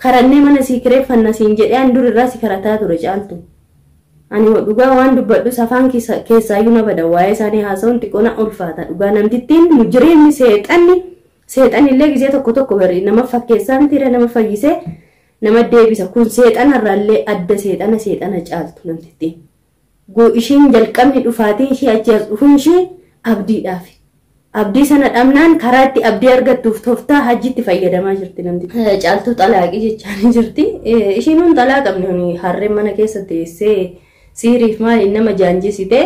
Karannee mana sii kireeffanna siin jedhee an dur irraa si karataa ture Caaltu. Ani dhugaa waan dubbadhus afaan keessaayyuu na bada, waa'ee isaanii haasa'uun xiqqoo na ulfaata. Dhugaa namtittiin mujiriimni seexanni seexanillee gizee tokko tokko bari nama fakkeessaa mitiira, nama fayyisee nama deebisa. Kun seexanarraallee adda, seexana seexana caaltu namtittiin. Ishiin jalqabni dhufaatiin ishii achi as dhufuun ishii abdiidhaaf. Abdii sana dhabnaan karaa itti abdii argattuuf tooftaa Hajjitti fayyadamaa jirti namti. Caaltuu xalaaqii jechaan jirti. Ishiin hun xalaa qabne harreen mana keessa teessee siiriif maaliin nama jaanjisitee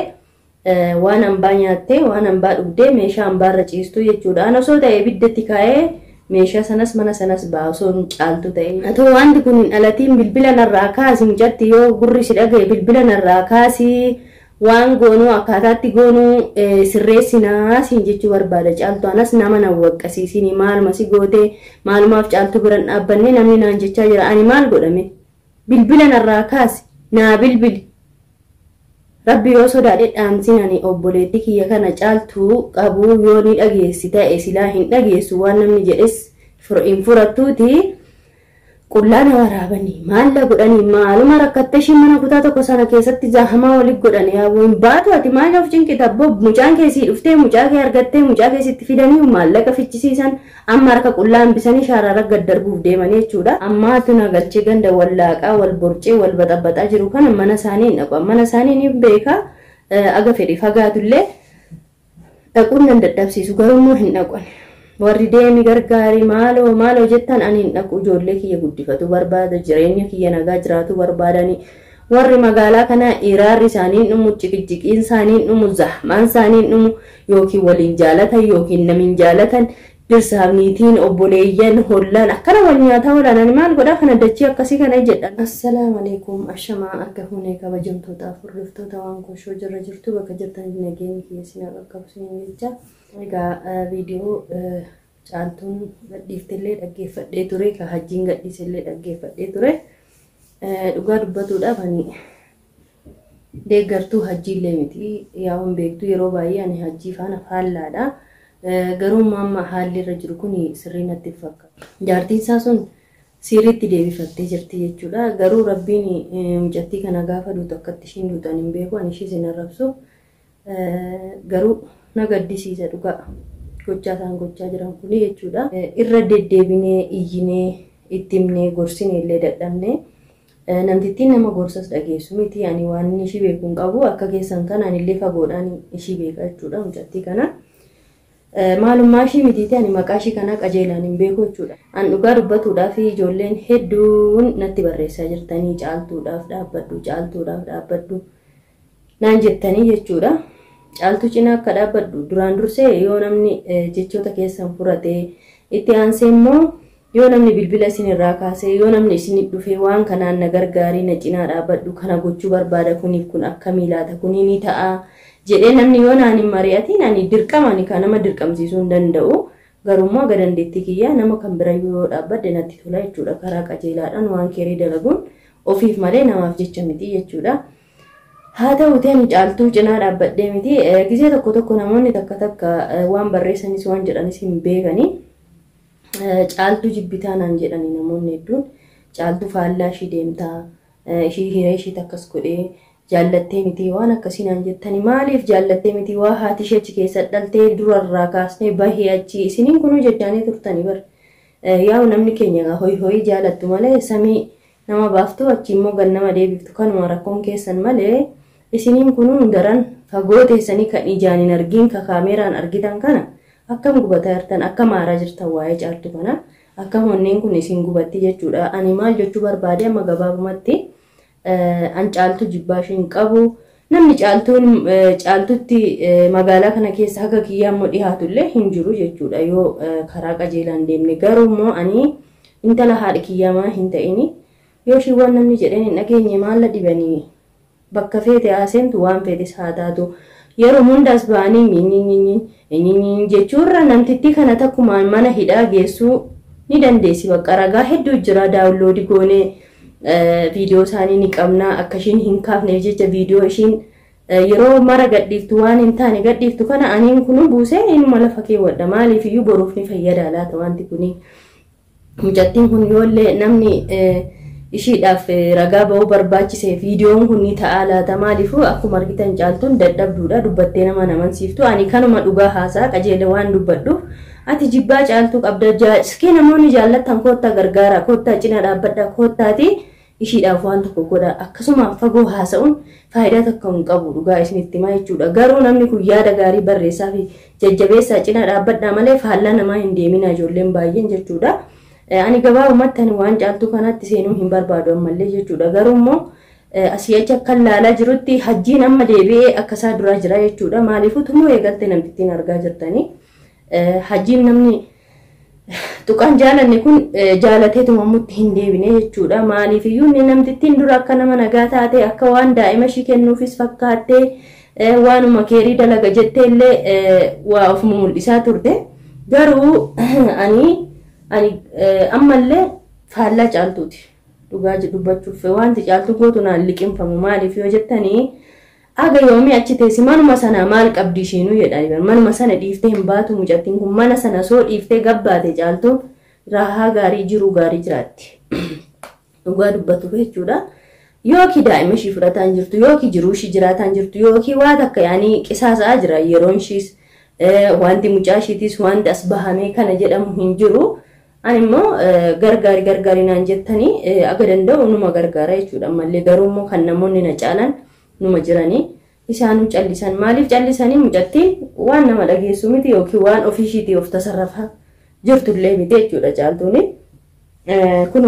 waan hambaa nyaattee waan hambaa dhugdee meeshaa hambaarra ciistuu jechuudha. An osoo ta'e ibiddatti kaa'ee meeshaa sanas mana sanas ba'a osoo hin caaltu ta'e. Atoo wanti kun hin dhalatiin bilbila narraa kaasi, mucatti yoo gurri si dhagaye bilbila narraa kaasi, waan goonuu akkaataatti goonuu sirreessinaa siin jechuu barbaada Caaltu. Anas nama na waqqasiisini, maaluma si gootee, maalumaaf Caaltu biran dhaabbanne namni naan jechaa jira. Ani maal godhame? Bilbila narraa kaasi, naa bilbili. Rabbi yoo sodaadhe dhaamsin ani obboleettii kiyya kana Caaltuu qabu yoo ni dhageessi ta'e, silaa hin dhageessu, waan namni jedhes hin furattuuti. Qullaa na waraabanii maalla godhanii, maaluma rakkattee ishiin mana kutaa tokko sana keessatti zaahamaa walit godhanii yaaboo hin baatu. Ati maal of cinqita abboo? Mucaan keessii dhuftee mucaa kee argattee mucaa keessitti fidanii maallaqa fichisiisan, amma harka qullaa hambisanii shaaraara gad darbuuf deemanii jechuudha. Ammaatu na galchee ganda wallaaqaa wal borcee wal baxabaxaa jiru kana mana isaanii hin dhaqu. Mana isaanii ni beeka, aga fedhe fagaatullee dhaquun nan dadhabsiisu, garuu immoo hin dhaqu. Warri deemi gargaari maaloo maaloo jettan ani hin dhaqu. Ijoollee kiyya guddifatu barbaada, jireenya kiyya nagaa jiraatu barbaadani. Warri magaalaa kana iraarri isaanii hin dhumu, ciqiciqiin isaanii hin dhumu, zahmaan isaanii hin dhumu, yookiin waliin jaalatan yookiin namiin jaalatan, dhirsaaf niitiin, obboleeyyan, hollaan akkana wal nyaataa oolan. Ani maal godhaa kana dachii akkasii kana jedhan. Assalaamu alaikum, ashamaa akka fuunee kabajamtootaaf hordoftoota waan koshoo jirra jirtu, bakka jirtan nageenyi kiyya sinaa qaqqabu sinin jecha. Egaa viidiyoo Caaltuun gadhiiftellee dhaggeeffadhee ture, ka Hajjiin gadhiisellee dhaggeeffadhee ture. Dhugaa dubbatuudhaaf ani deeggartuu Hajjiillee miti. Yaa'uun beektu yeroo baay'ee ani Hajjii faana faallaadha. Garuu amma haalli irra jiru kun sirrii natti fakkaata. Jaartiin isaa sun sirriitti deebifattee jirti jechuudha. Garuu Rabbiin mucattii kana gaafa duutu akkatti ishiin duutu ani hin beeku, ani ishii sin arrabsu. Garuu na gaddisiisa dhugaa gochaa isaan gochaa jiran kuni jechuudha. Irra deddeebinee iyyinee itti himnee gorsine illee dadhabne. Namtittiin nama gorsas dhageessu miti. Ani waan inni ishii beeku hin qabu, akka keessan kana anillee fagoodhaan ishii beeka jechuudha mucattii kana. Maalummaa ishii mitiiti, ani maqaa ishii kana qajeelaan hin beeku jechuudha. An dhugaa dubbatuudhaaf ijoolleen hedduun natti barreessaa jirtanii, Caaltuudhaaf dhaabbadhu, Caaltuudhaaf dhaabbadhu naan jettanii jechuudha. Caaltuu cinaa akka dhaabbadhu duraan dursee yoo namni jechoota keessan furate, itti aansee immoo yoo namni bilbila isin irraa kaasee, yoo namni isin dhufee waan kanaan na gargaarii, na cinaa dhaabbadhu, kana gochuu barbaada, kuniif kun akkamii laata, kunii ni ta'a jedhee namni yoo naan hin mari'atiin, ani dirqama ani kan nama dirqamsiisuu hin danda'u. Garuu immoo aga dandeettii kiyyaa nama kan bira yoo dhaabbadhe natti tola jechuudha. Karaa qajeelaadhaan waan keerii dalaguun ofiif malee namaaf jecha miti jechuudha. Haa ta'uuti ani Caaltuu cinaa dhaabbadhee miti. Gisee tokko tokko namoonni takka takka waan barreessanis waan jedhanis hin beekani. Caaltuu jibbitaa naan jedhani namoonni hedduun. Caaltuu faallaa ishii deemtaa, ishii hiree ishii akkas godhee jaallattee miti waan akkasii naan jettani. Maaliif jaallattee miti? Waa haati ishee achi keessa dhaltee durarraa kaasnee bahee achi isiniin kunuu jechaanii turtanii bar. Yaa'u namni keenya hoyi hoyi jaalattu malee samii nama baaftu achi immoo gannama deebiftu, kanuma rakkoon keessan malee isiniin kunuu daran fagoo teessanii kan ijaan hin argin ka kaameeraan argitan kana akkam gubataa jirtan, akkam aaraa jirtan waa'ee Caaltuu kana, akkam onneen kun isin gubatti jechuudha. Ani maal jechuu barbaade amma gabaabumatti, an Caaltuu jibbaa ishee hin qabu. Namni Caaltuun Caaltutti magaalaa kana keessa haga kiyyaa immoo dhiyaatu illee hin jiru jechuudha yoo karaa qajeelaan deemne. Garuu immoo ani intala haadha kiyyaa maa hin ta'ini, yoo ishiin waan namni jedheen hin dhageenye maalla dhibanii, bakka feete haa seentu, waan feetes haa taatu. Yeroo hundaas ba'anii nyinyinyinyi jechuurra namtittii kana takkumaan mana hidhaa geessuu ni dandeessi. Bakka ragaa hedduu jira, download goonee viidiyoo isaanii ni qabna. Akka ishiin hin kaafneef jecha viidiyoo ishiin yeroo mara gadhiiftu, waan hin taane gadhiiftu kana aniin kunu buusee inuma lafa keewwadha. Maaliif iyyuu boruuf ni fayyada laata wanti kuni. Mucattiin kun yoollee namni ishiidhaaf ragaa ba'uu barbaachise viidiyoon kun ni ta'a laata? Maaliifuu akkuma argitan Caaltuun dadhabduudha, dubbattee nama amansiiftu. Ani kanuma dhugaa haasaa qajeela waan dubbadhuuf ati jibbaa Caaltuu qabda. Iskee namoonni jaallattan koottaa gargaara, koottaa cina dhaabbadha, koottaati ishiidhaaf waan tokko godha. Akkasuma fagoo haasa'uun faayidaa tokko hin qabu, dhugaa isinitti himaa jechuudha. Garuu namni kun yaada gaarii barreessaa fi jajjabeessaa cina dhaabbadhaa malee faallaa namaa hin deemina ijoolleen baay'een jechuudha. Ani gabaabumatti ani waan Caaltuu kanatti seenuu hin barbaadu ammallee jechuudha. Garuu immoo asii achi akka laalaa jirutti Hajjiin amma deebi'ee akka isaa duraa jira jechuudha. Maaliifuu tumuu eegalte namtittiin argaa jirtanii. Hajjiin namni tuqaan jaalanne kun jaalatee tumamutti hin deebine jechuudha. Maaliif iyyuu inni namtittiin dura akka nama nagaa taate, akka waan daa'ima ishii kennuufis fakkaattee, waanuma keerii dalaga jettee illee waa of mul'isaa turte. Garuu ani ammallee faallaa Caaltuuti. Dhugaa dubbachuuf wanti Caaltuu gootu naan liqimfamu. Maaliif yoo jettanii, aga yoomii achi teessi? Manuma sana maal qabdi ishiinuu jedhani. Manuma sana dhiiftee hin baatu mucattiin kun. Mana sana soo dhiiftee gabbaate Caaltuun raahaa gaarii jiru gaarii jiraatti. Dhugaa dubbatuuf jechuudha. Yookiin daa'ima ishii fudhataan jirtu, yookiin jiruu ishii jiraataan jirtu, yookiin waa takka yaanii qisaasa'aa jira yeroon ishiis, wanti mucaa ishiitis wanti as bahamee kana jedhamu hin jiru. Ani immoo gargaari gargaari naan jettanii aga danda'u numa gargaara jechuudha. Ammallee garuu immoo kan namoonni na caalan numa jiranii isaanuu callisan. Maaliif callisanii? Mucattiin waan nama dhageessu miti yookiin waan ofii ishiitii of tasarrafaa jirtullee miti jechuudha Caaltuuni. Kun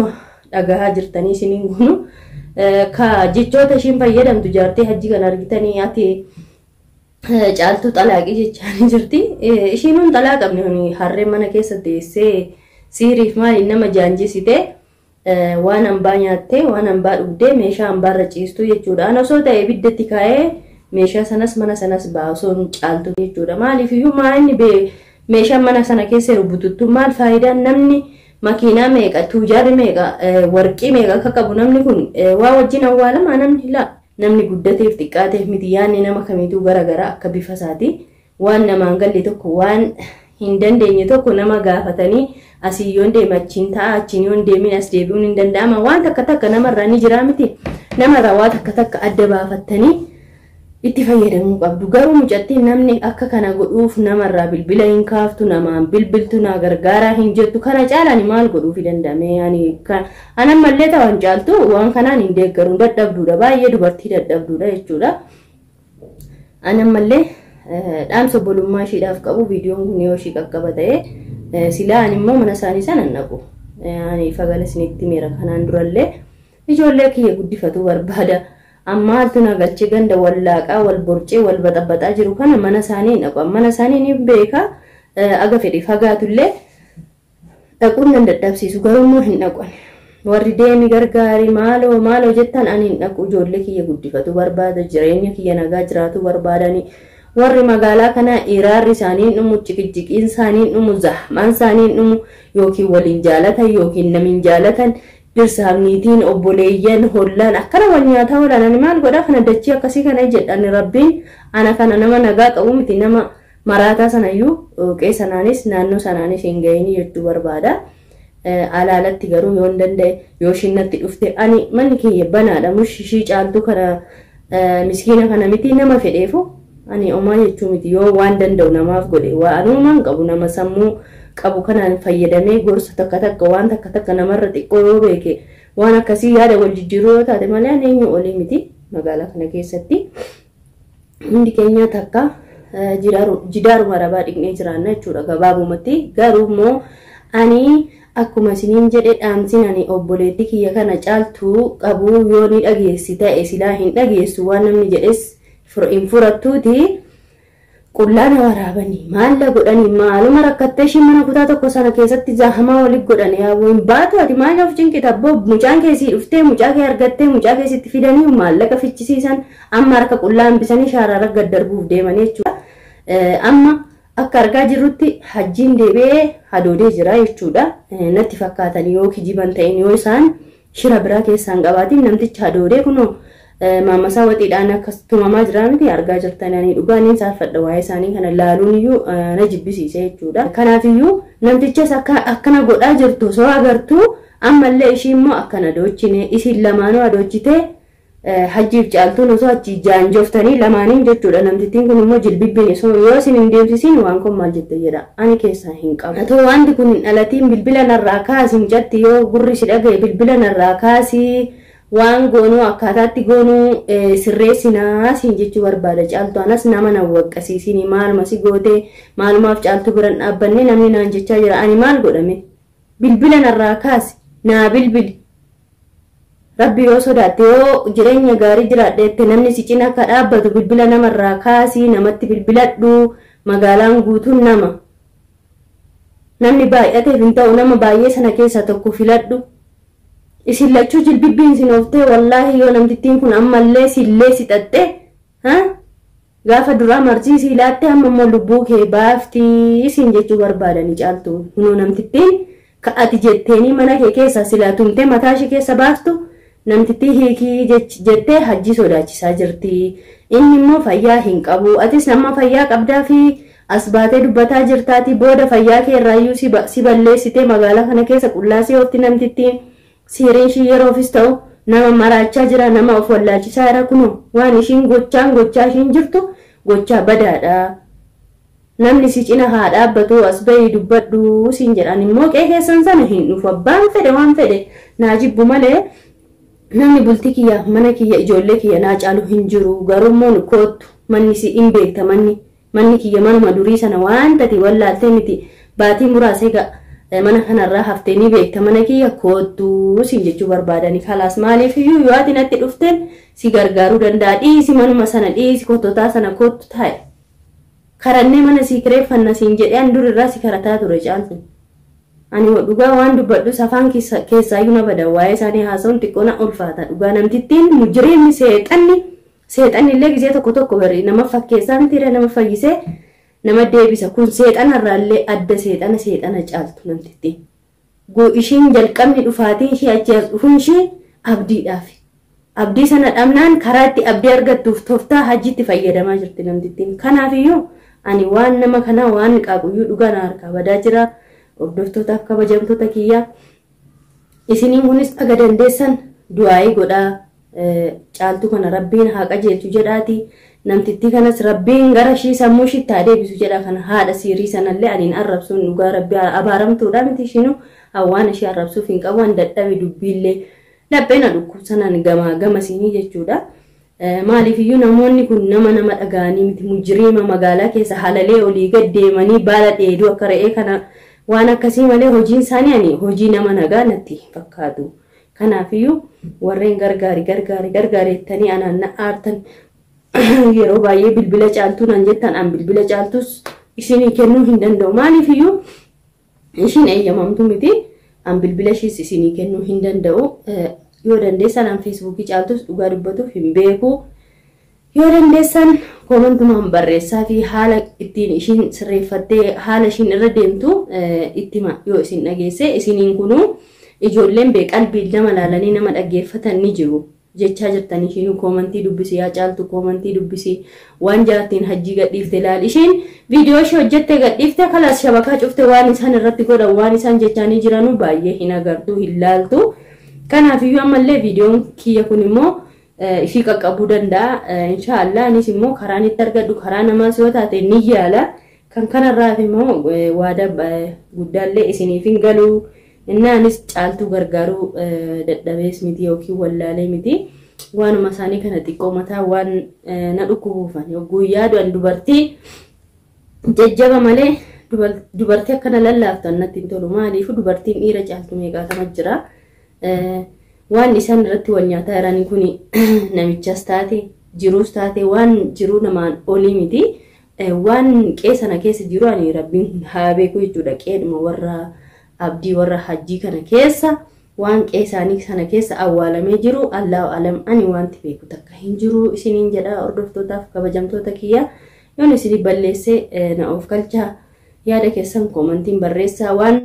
dhagahaa jirtanii isiniin kunu ka jechoota ishiin fayyadamtu jaartee Hajji kan argitanii ati Caaltuu xalaaqii jechaa jirti. Ishiinuun xalaaqabne harree mana keessa teessee siiriif maaliin nama jaanjisite, waan hambaa nyaattee, waan hambaa dhugdee, meeshaa hambaarra ciistu jechuudha. Ana osoo ta'e ibiddatti kaa'ee meeshaa sanas mana sanas ba'a osoo hin Caaltu jechuudha. Maaliif iyyuu maa inni meeshaan mana sana keessa jiru bututtu maal faayidaan? Namni makiinaa meeqa, tuujaarri meeqa, warqii meeqa akka qabu namni kun waa wajjin awwaalamaa namni laa. Namni guddateef xiqqaateef miti, yaadni nama kamiituu garaagaraa akka bifa isaati. Waan namaan galle tokko, waan hin dandeenye tokko nama gaafatanii asii yoon deeme achiin ta'a, achiin yoon deemin as deebi'uun hin danda'ama. Waan takka takka namarraa ni jira miti. Namarraa waa takka takka adda baafattanii itti fayyadamuu qabdu. Garuu mucattiin namni akka kana godhuuf namarraa bilbila hin kaaftu, namaan bilbiltu na gargaaraa hin jettu. Kana caalaan maal godhuufi danda'ame? Ani ammallee ta'an Caaltu waan kanaan hin deeggaruun dadhabduudha. Baay'ee dubartii dadhabduudha jechuudha. Ani ammallee dhaamsa obbolummaa ishiidhaaf qabu, viidiyoon kun yoo ishii qaqqaba ta'e, silaa ani immoo mana isaanii sana hin dhaqu. Ani fagala isinitti miira kanaan durallee ijoollee kiyya guddifatu barbaada. Amma maaltu na galchee ganda wallaaqaa wal borcee wal baxabaxaa jiru kana? Mana isaanii hin dhaqu. Mana isaanii ni beeka, aga fedhe fagaatullee dhaquun nan dadhabsiisu, garuu immoo hin dhaqu. Warri deemi gargaari maaloo maaloo jettan ani hin dhaqu. Ijoollee kiyya guddifatu barbaada, jireenya kiyya nagaa jiraatu barbaadani. Warri magaalaa kana iraarri isaanii hin dhumu, ciqiciqiin isaanii hin dhumu, zahmaan isaanii hin dhumu, yookiin waliin jaalatan yookiin namiin jaalatan, dhirsaaf niitiin, obboleeyyan, hollaan akkana wal nyaataa oolan. Ani maal godhaa kana dachii akkasii kana jedhan? Rabbiin ana kana nama nagaa qabu miti, nama maraataa sanayyuu qeessanaanis naannoo sanaanis hin ga'inii jechuu barbaada. Alaalatti garuu yoo hin danda'e, yoo ishiin natti dhufte, ani manni kiyya banaadha. Mush ishii Caaltuu kana miskiina kana miti, nama fedheefu ani omaa jechuu miti. Yoo waan danda'u namaaf godhe, waa anumaan qabu, nama sammuu qabu kanaan fayyadamee gorsa takka takka, waan takka takka namarra xiqqoo yoo beeke, waan akkasii yaada wal jijjiiruu yoo taate malee, ani eenyu olii miti magaalaa kana keessatti. Hundi keenya takka jidaaruma rabaa dhiqnee jiraanna jechuudha gabaabumatti. Garuu immoo ani akkuma isiniin jedhe, dhaamsin ani obboleettii kiyya kana Caaltuu qabu, yoo ni dhageessi ta'e, silaa hin dhageessu, waan namni jedhes hin furattuuti. Qullaa na waraabanii maalla godhanii, maaluma rakkattee ishii mana kutaa tokko sana keessatti zaahamaa walitti godhanii yaa hin baatu. Ati maal of cinqita abboo? Mucaan keessii dhuftee, mucaa kee argattee, mucaa keessitti fidanii maallaqa fichisiisan, amma harka qullaa hambisanii shaaraara gad darbuuf deemanii jechuudha. Amma akka argaa jirrutti Hajjiin deebi'ee hadoodee jira jechuudha. Natti fakkaatan yoo kijiban ta'in, yoo isaan shira biraa keessaan qabaatiin namtichi hadoodee kunoo Maammasaa waxiidhaan akkas tumamaa jira miti argaa jirtan ani dhugaa niin saalfadha waa'ee isaanii kana laaluun iyyuu na jibbisiise jechuudha. Kanaafiyyuu namtichas akkana godhaa jirtu osoo agartuu ammallee ishii immoo akkana doochine isin lamaanuu adoochitee Hajjiif Caaltuun osoo achi jaanjoftanii lamaaniin jechuudha. Namtittiin kun immoo jilbibbiin osoo yoo isin hin deemsisiin waan kun maal jette jedha. Ani keessaa hin qabu. Atoo wanti kun hin dhalatiin bilbila narraa kaasi mucatti yoo gurri si dhagaye bilbila narraa kaasi waan goonuu akkaataatti goonuu sirreessinaa siin jechuu barbaada Caaltu. Anas nama na waqqasiisini maaluma si gootee maalumaaf Caaltuu biran dhaabbanne namni naan jechaa jira. Ani maal godhame? Bilbila narraa kaasi naa bilbili. Rabbi yoo sodaatte yoo jireenya gaarii jiraadheette namni si cina akka dhaabbatu bilbila namarraa kaasii namatti bilbiladhu magaalaan guutuun nama. Namni baay'ateef hin ta'u nama baay'ee sana keessaa tokko filadhu. Isin lachuu jilbibbiin isin ooftee wallaahi yoo namtittiin kun ammallee sillee si xaxxe gaafa duraa marzii si laatte amma immoo lubbuu kee baaftii isin jechuu barbaadani Caaltu. Kunoo namtittiin ka ati jetteenii mana kee keessaa silaa tumtee mataa ishee keessa baaftu namtittii hiikii jettee Hajjii sodaachisaa jirti. Inni immoo fayyaa hin qabu. Atis nama fayyaa qabdaa fi as baatee dubbataa jirtaati booda fayyaa kee irraayyuu si balleessitee magaalaa kana keessa qullaa si oofti namtittiin. Siiriin ishii yeroofis ta'u nama maraachaa jira nama of wallaalchisaa jira kunoo waan ishiin gochaan gochaa ishiin jirtu gochaa badaadha. Namni si cina haa dhaabbatu as bahii dubbadhu siin jedhan immoo qe'ee keessan sana hin dhufu abbaan fedhe waan fedhe naa jibbu malee namni bultii kiyya mana kiyya ijoollee kiyya naa caalu hin jiru garuu immoo koottu manni si hin beekta manni kiyya manuma durii sana waan tati wallaaltee miti baatii muraasa egaa mana kanarraa haftee ni beekta mana kiyya koottu siin jechuu barbaadani kalaas maaliif iyyuu yoo ati natti dhufteen si gargaaruu danda'a dhiisi manuma sana dhiisi kottotaa sana koottu taa'e karannee mana sii kireeffanna siin jedhee an dur irraa si karataa ture Caaltu. Ani dhugaa waan dubbadhus afaan keessaayyuu na bada waa'ee isaanii haasa'uun xiqqoo na ulfaata dhugaa namtittiin mujiriimni seexanni seexanni illee gizee tokko tokko bari nama fakkeessaa mitiirra nama fayyisee nama deebisa kun seexanarraallee adda seexana seexana caaltu namtittiin. Ishiin jalqabni dhufaatiin ishii achi as dhufuun ishii abdiidhaaf. Abdii sana dhabnaan karaa itti abdii argattuuf tooftaa Hajjiitti fayyadamaa jirti namtittiin. Kanaafiyyuu ani waan nama kanaa waan qaaquyyuu dhugaa na harkaa badaa jira. Hordoftootaaf kabajamtoota kiyyaa isiniin kunis aga dandeessan du'aayii godhaa Caaltuu kana rabbiin haa qajeelchu jedhaati. Namtittii kanas rabbiin gara ishii sammuu ishiitti haa deebisu jedha kana haadha siirii sanallee ani hin arrabsuun dhugaa rabbii abaaramtuudha miti ishiinuu waan ishii arrabsuuf hin qabu an dadhabe dubbiillee laphee na dhukkubsanaan gamaa gama siinii jechuudha. Maaliif iyyuu namoonni kun nama nama dhaga'anii miti mujiriima magaalaa keessa halalee olii gad deemanii baala dheeduu akka re'ee kana waan akkasii malee hojiin isaanii ani hojii nama nagaa natti hin fakkaatu. Kanaafiyyuu warreen gargaari gargaari gargaari jettanii anaan na aartan yeroo baay'ee bilbila Caaltuu naan jettan an bilbila Caaltuus isinii kennuu hin danda'u. Maaliifiyyuu ishiin eeyyamamtu miti an bilbila ishiis isinii kennuu hin danda'u. Yoo dandeessan an feesbuukii Caaltuus dhugaa dubbatuuf hin beeku. Yoo dandeessan koomantumaan barreessaa fi haala ittiin ishiin sirreeffattee haala ishiin irra deemtu itti hima yoo isin dhageesse isiniin kunuu ijoolleen bee qalbiin nama laalanii nama dhaggeeffatan ni jiru jechaa jirtan ishiinuu koomantii dubbisi yaa Caaltu koomantii dubbisi waan jaartiin Hajjii gadhiifte laal ishiin viidiyoo ishee hojjette gadhiifte kalaas shabakaa cufte waan isaan irratti godhan waan isaan jechaanii jiranuu baay'ee hin agartu hin laaltu kanaafiyyuu ammallee viidiyoon kiyya kun immoo ishii qaqqabuu danda'a inshaallah anis immoo karaan itti argadhu karaa namaas yoo taate ni yaala kan kanarraaf immoo waada guddaallee isiniif hin galu Innaanis Caaltuu gargaaruu dadhabees miti yookiin wallaalee miti. Waanuma isaanii kana xiqqoo mataa waan na dhukkubuufan yogguu yaadu an dubartii jajjaba malee dubartii akkana lallaaftu an natti hin tolu. Maaliif dubartiin dhiira caaltu meeqaatama jira. Waan isaan irratti wal nyaataa jiran kun namichas taate jiruus taate waan jiruu namaan olii miti. Waan qe'ee sana keessa jiru ani rabbiin haa beeku jechuudha. Qe'eedhuma warra Abdii warra Hajjii kana keessa waan qe'ee isaanii sana keessa awwaalamee jiru Allaahu alam ani wanti beeku takka hin jiru isiniin jedha hordoftootaaf kabajamtoota kiyya yoon isinii balleesse na of galchaa yaada keessan koomantiin barreessaa waan